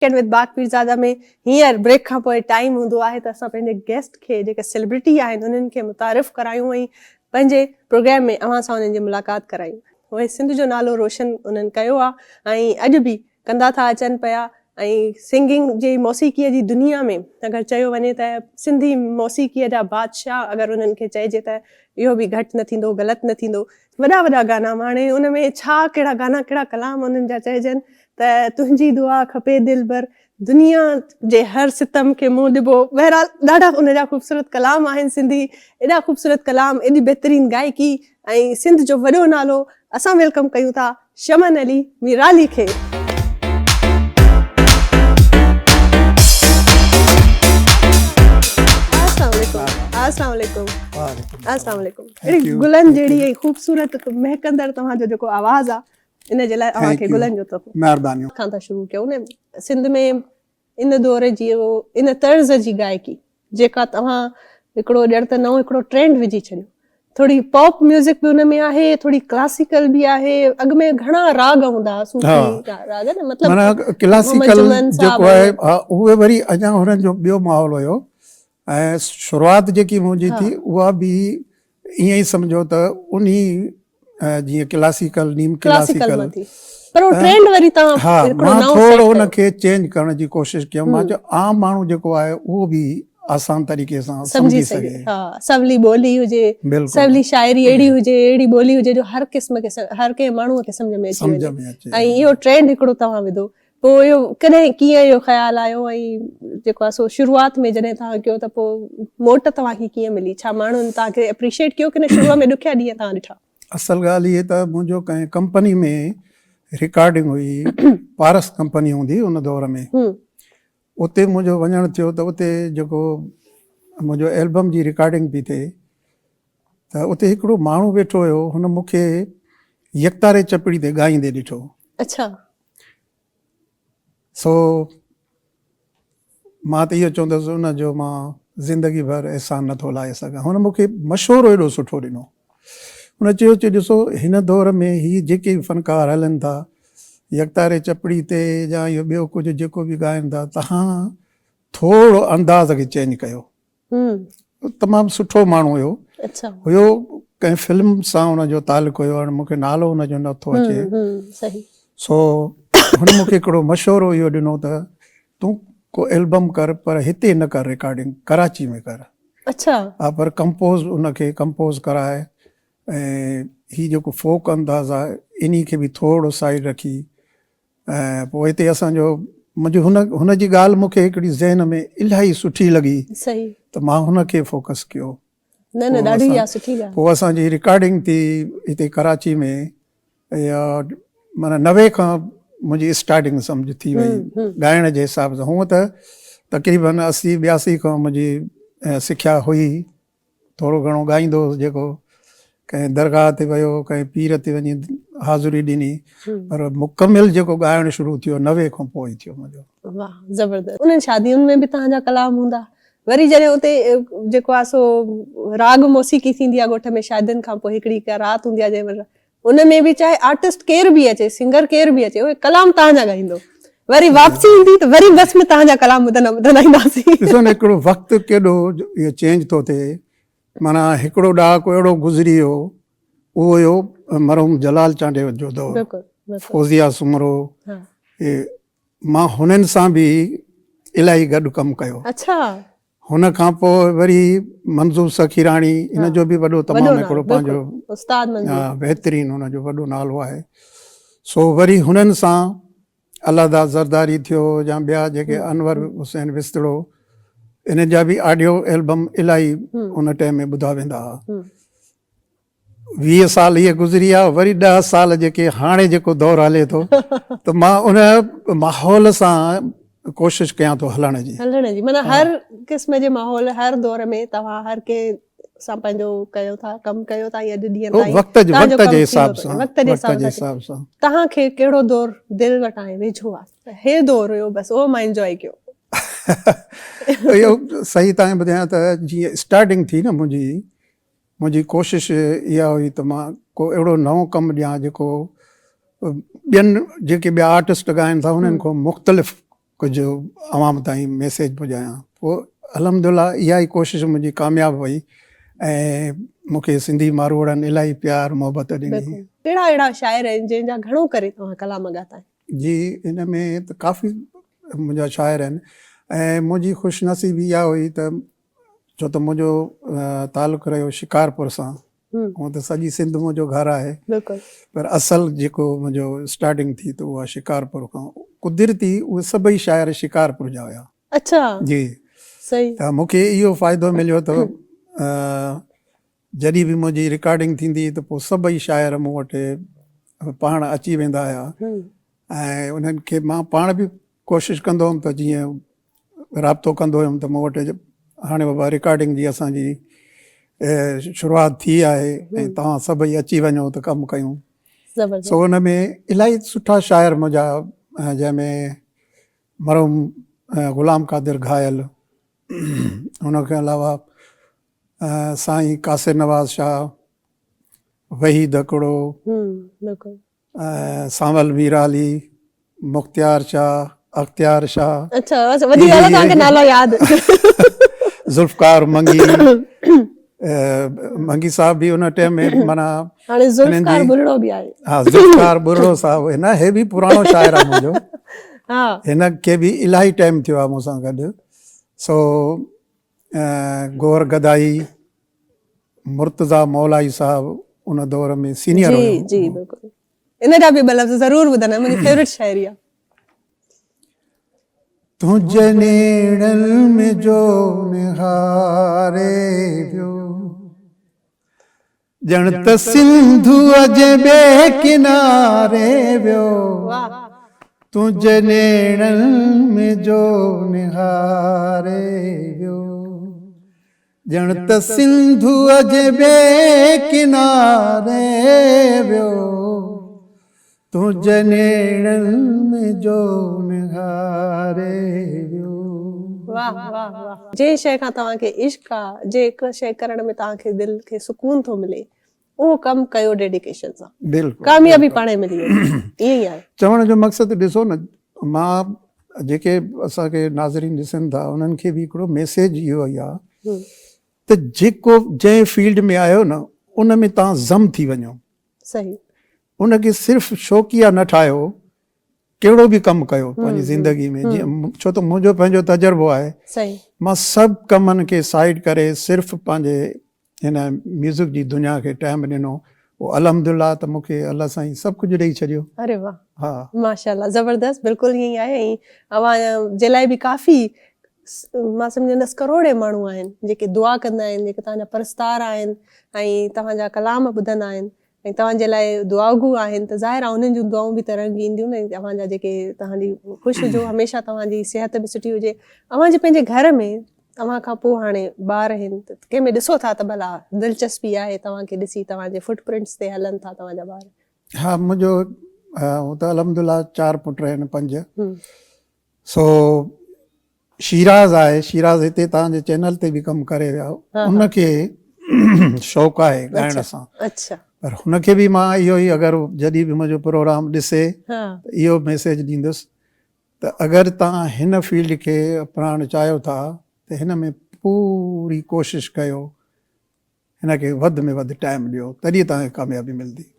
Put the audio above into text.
Week and وٿ باغ پيرزاده ۾ هينئر break کان پوء ٽائيم هوندو آهي ته اسان پنهنجي گيسٽ کي جيڪي سيلبرٽي آهن انهن کي متعارف ڪرايون ۽ پنهنجي پروگرام ۾ اوهان سان انهن جي ملاقات ڪرايون. اهي سنڌ جو نالو روشن انهن ڪيو آهي ۽ اڄ به ڪندا ٿا اچن پيا ۽ سنگنگ جي موسيقي جي دنيا ۾ اگر چيو وڃي ته سنڌي موسيقي جا بادشاهه اگر انهن کي چئجي ته اهو به گهٽ نه ٿيندو غلط نه ٿيندو. وڏا وڏا گانا ماڻي ان ۾ ڇا ڪهڙا گانا ڪهڙا ڪلام انهن جا چئجن ته تنهنجي دعا کپي دلبر دنيا جي هر ستم کي منهن ڏبو بهرحال ڏاڍا ان جا خوبصورت ڪلام آهن سنڌي ايڏا خوبصورت ڪلام ايڏي بهترين گائڪي ۽ سنڌ جو وڏو نالو اسان welcome ڪيون ٿا شمن علي ميرالي کي. السلام عليڪم السلام عليڪم السلام عليڪم اهڙي گلن جهڙي ۽ خوبصورت مهڪندڙ توهان جو جيڪو آواز آ ان جي لاء اوهان کي گلن جو تحفو. مهربانيون. کان ٿا شروع ڪيون نه سنڌ ۾ ان دور جي ان طرز جي گائڪي جيڪا توهان هڪڙو ڄڻ ته نئون هڪڙو ٽرينڊ وجهي ڇڏيو ٿوري پاپ ميوزڪ به ان ۾ آهي ٿوري ڪلاسيڪل به آهي اڳ ۾ گهڻا راڳ هوندا هئا صوفي راڳ نه مطلب معنيٰ ڪلاسيڪل جيڪو آهي اهي وري اڃا هنن جو ٻيو ماحول هيو ۽ شروعات جيڪي منهنجي ٿي اها به ائين ئي سمجهو ته انهي جيئن ڪلاسيڪل نيم ڪلاسيڪل پر اهو ٽرينڊ وري توهان ها مان ٿورو ان کي چينج ڪرڻ جي ڪوشش ڪيم مان چيو عام ماڻهو جيڪو آهي اهو به آسان طريقي سان سمجهي سگهي ها سولي ٻولي هجي سولي شاعري اهڙي هجي اهڙي ٻولي هجي جو هر قسم کي هر ڪنهن ماڻهو کي سمجهه ۾ اچي وڃي ۽ اهو ٽرينڊ هڪڙو توهان وڌو پوء اهو ڪڏهن ڪيئن اهو خيال آيو ۽ جيڪو آهي سو شروعات ۾ جڏهن توهان ڪيو ته پوء موٽ توهان کي ڪيئن ملي؟ ڇا ماڻهن توهان کي اپريشيئيٽ ڪيو ڪي نه شروع ۾ ڏکيا ڏينهن توهان ڏٺا؟ اصل ڳالهه هيء ته منهنجو ڪنهن ڪمپني ۾ رڪارڊنگ هئي، پارس ڪمپني هوندي هئي ان دور ۾، اتي منهنجو وڃڻ ٿيو ته اتي جيڪو منهنجو البم جي رڪارڊنگ پئي ٿئي ته اتي هڪڙو ماڻهو ويٺو هيو، هن مون کي يڪتاري چپڙي تي ڳائيندي ڏٺو. اڇا. سو مان ته اهو چوندس ان جو مان زندگي ڀر احسان نٿو لاهي سگهان. هن مون کي مشورو ايڏو سٺو ڏنو. هن چيو چي ڏسو هن دور ۾ هي جيڪي به فنڪار هلن ٿا يڪتاري چپڙي تي يا اهو ٻيو ڪجهه جيڪو به ڳائن ٿا تهان ٿورو انداز کي چينج ڪيو. تمام سٺو ماڻهو هيو هيو ڪنهن فلم سان ان جو تعلق هيو هاڻي مونکي نالو ان جو نٿو اچي سو هن مونکي هڪڙو مشورو اهو ڏنو ته تون ڪو البم ڪر پر هتي نه ڪر رڪارڊنگ ڪراچي ۾ ڪر اڇا ها پر ڪمپوز ان کي ڪمپوز ڪرائي ۽ هي جيڪو فوڪ انداز آهي انهي کي به ٿورو سائيڊ رکي ۽ پوء هتي اسان جو منهنجي هن هن جي ڳالهه مون کي هڪڙي ذهن ۾ الاهي سٺي لڳي صحيح ته مان هن کي فوڪس ڪيو. نه نه ڏاڍي اها سٺي ڳالهه. پوء اسان جي رڪارڊنگ ٿي هتي ڪراچي ۾ اها معنيٰ 90 کان منهنجي اسٽارٽنگ سمجهه ٿي وئي ڳائڻ جي حساب سان هونء ته تقريبن 80 82 کان منهنجي سکيا هئي ٿورو گهڻو ڳائيندو هوس جيڪو ڪنهن درگاهه تي ويو ڪنهن پير تي وڃي حاضري ڏني پر مڪمل جيڪو ڳائڻ شروع ٿيو 90 کان پوء ئي ٿيو منهنجو. واهه زبردست انهن شادين ۾ به توهان جا ڪلام هوندا وري جڏهن اتي جيڪو آهي سو راڳ موسيقي ٿيندي آهي ڳوٺ ۾ شادين کان پوء هڪڙي ڪا رات هوندي آهي جنهن مهل ان ۾ به چاهي آرٽسٽ ڪير به اچي سنگر ڪير به اچي اهي ڪلام توهان جا ڳائيندو وري واپسي ايندي ته وري بس ۾ توهان جا ڪلام ٻڌندا ٻڌندا اينداسين. ڏسو نه هڪڙو وقت ڪيڏو اهو چينج ٿو ٿئي معنيٰ هڪڙو ڏهاڪو اهڙو گذري ويو اهو هيو مرحوم جلال چانڊيو جو دور فوزيه سومرو مان هنن سان به الاهي گڏ ڪم ڪيو. اڇا. هن کان پوء وري منظور سخيراڻي ان جو به وڏو تمام هڪڙو پنهنجو استاد منظور بهترين هن جو وڏو نالو آهي سو وري هنن سان الله داد زرداري ٿيو يا ٻيا جيڪي انور حسين وستڙو انهن جا به آڊيو البم الاهي ان ٽائيم ۾ ٻڌا ويندا هئا. 20 سال هيء گذري ويا وري 10 سال جيڪي هاڻي جيڪو دور هلي ٿو ته مان ان ماحول سان ڪوشش ڪيان ٿو هلڻ جي. هلڻ جي معنيٰ هر قسم جي ماحول هر دور ۾ توهان هر ڪنهن سان پنهنجو ڪيو ٿا ڪم ڪيو ٿا ۽ اڄ ڏينهن تائين وقت جي وقت جي حساب سان وقت جي حساب سان توهان کي ڪهڙو دور دل وٽان ويجهو آهي هي دور هيو بس اهو مان انجوائي ڪيو. اهو صحيح توهان کي ٻڌايان ته جيئن اسٽارٽنگ ٿي نه منهنجي منهنجي ڪوشش اها هئي ته مان ڪو اهڙو نئون ڪم ڏيان جيڪو ٻين جيڪي ٻيا آرٽسٽ ڳائن ٿا انهن کان مختلف ڪجهه عوام تائين ميسيج پڄايان. پوء الحمدلله اها ئي ڪوشش منهنجي ڪامياب وئي ۽ مون کي سنڌي ماروئڙن الاهي پيار محبت ڏني. بلڪل. ڪهڙا اهڙا شاعر آهن جنهن جا گهڻو ڪري توهان ڪلام ڳاتا آهن؟ جي ان ۾ ته ڪافي منهنجا شاعر آهن ۽ منهنجي خوش نصيبي اها هئي ته ڇو ته منهنجو تعلق رهيو شڪارپور سان، هونء ته سڄي سنڌ منهنجو گهر آهي پر اصل جيڪو منهنجو اسٽارٽنگ ٿي ته اها شڪارپور کان، قدرتي اهي سڀئي شاعر شڪارپور جا هيا. اڇا. جي. صحيح. ته مون کي اهو فائدو مليو ته جڏهن به منهنجي رڪارڊنگ ٿيندي هئي ته پوء سڀئي شاعر مون وٽ پاڻ اچي ويندا هيا ۽ انهن کي مان پاڻ به ڪوشش ڪندو هيم ته جيئن رابطو ڪندو هيم ته مون وٽ هاڻي بابا رڪارڊنگ جي اسان جي شروعات ٿي آهي ۽ توهان سڀئي اچي وڃو ته ڪم ڪيون. سو ان ۾ الاهي سٺا شاعر منهنجا جنهن ۾ مرحوم غلام قادر گهايل ان کان علاوه سائين قاصر نواز شاهه، وحيد هڪڙو، سانول ميرالي، مختيار شاهه، اختيار شاهه. اڇا اڇا وڏي ڳالهه آهي توهان کي نالا ياد. ذوالفقار منگي منگي صاحب به ان ٽيم ۾ معنيٰ هاڻي ذوالفقار ٻرڙو به آهي. ها ذوالفقار ٻرڙو صاحب هن هي به پراڻو شاعر آهي منهنجو. ها هن کي به الاهي ٽيم ٿيو آهي مون سان گڏ سو گوهر گدائي، مرتضيٰ مولائي صاحب ان دور ۾ سينيئر هيو. جي جي بلڪل ان جا به ٻه لفظ ضرور ٻڌندا منهنجي فيورٽ شاعري آ. تنهنجي نيڻن ۾ جو نهاري ويو ڄڻ ته سنڌوء جي ٻئي ڪناري ويو. تنهنجي نيڻن ۾ جو نهاري ويو ڄڻ ته سنڌوء جي ٻئي ڪناري ويو. تنهنجي نيڻن ۾ جو نهاري ويو. واه واه واه جنهن شيء کان توهان کي عشق آ جنهن شيء ڪرڻ ۾ توهان کي دل کي سڪون ٿو ملي اهو ڪم ڪيو ڊيڊيڪيشن سان بلڪل ڪاميابي پاڻهي ملي ويندي ائين ئي آهي. چوڻ جو مقصد ڏسو نه مان جيڪي اسان کي ناظرين ڏسن ٿا انهن کي به هڪڙو ميسيج اهو ئي آ ته جيڪو جنهن فيلڊ ۾ آهيو نه ان ۾ توهان ضم ٿي وڃو صحيح. ان کي صرف شوقيه نه ٺاهيو، ڪهڙو به ڪم ڪيو پنهنجي زندگي ۾ جيئن ڇو ته منهنجو پنهنجو تجربو آهي مان سڀ ڪمن کي سائيڊ ڪري صرف پنهنجي هن ميوزڪ جي دنيا کي ٽائيم ڏنو پوء الحمدلله ته مون کي الله سائين سڀ ڪجهه ڏئي ڇڏيو. اري واه ها. ماشاءالله زبردست بلڪل ائين ئي آهي ۽ اوهان جي لاء به ڪافي مان سمجهندس ڪروڙين ماڻهو آهن جيڪي دعا ڪندا آهن جيڪي توهان جا پرستار آهن ۽ توهان جا ڪلام ٻڌندا آهن ۽ توهان جي لاء دعاگو آهن ته ظاهر آهي انهن جون دعائون به ته رنگ اينديون نه اوهان جا جيڪي توهان جي خوش هجو هميشه توهان جي صحت به سٺي هجي اوهان جي پنهنجي گهر ۾ اوهان کان پوء هاڻي ٻار آهن ته ڪنهن ۾ ڏسو ٿا ته ڀلا دلچسپي آهي توهان کي ڏسي توهان جي فٽ پرنٽس تي هلن ٿا توهان جا ٻار. ها منهنجو هو ته الحمدلله چار پٽ آهن پنج سو شيراز آهي شيراز هتي توهان جي چينل تي به ڪم ڪري ويا ان کي شوق آهي ڳائڻ سان اڇا پر هن کي به مان اهو ئي اگر جڏهن به منهنجو پروگرام ڏسي ته اهو ميسيج ڏيندس ته اگر توهان هن فيلڊ کي اپنائڻ چاهيو ٿا ته هن ۾ پوري ڪوشش ڪيو هن کي وڌ ۾ وڌ ٽائيم ڏيو تڏهن توهان کي ڪاميابي ملندي.